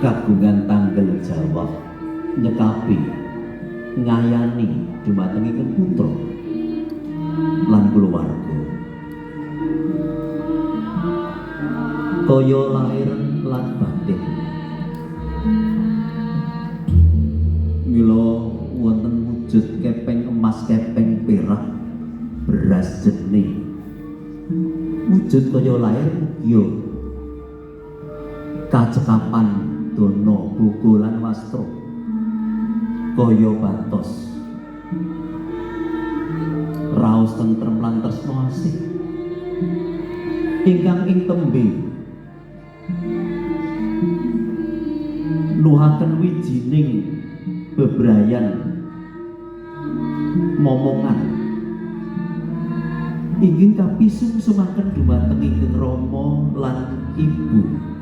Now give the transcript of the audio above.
Kagungan tanggel jawab nyekapi ngayani dumateng ingkang putra lan kulawarga. Kaya lahir lan batin. Mila wonten wujud kepeng emas, kepeng perak, beras jernih. Wujud kaya lahir mugia kacekapan dana boga lan wastra kaya bantos raos tentrem lan tresna asih ingkang ing tembe nuhaken wijining bebrayan momongan inggih kapisungsumaken dumateng ingkang rama lan ibu.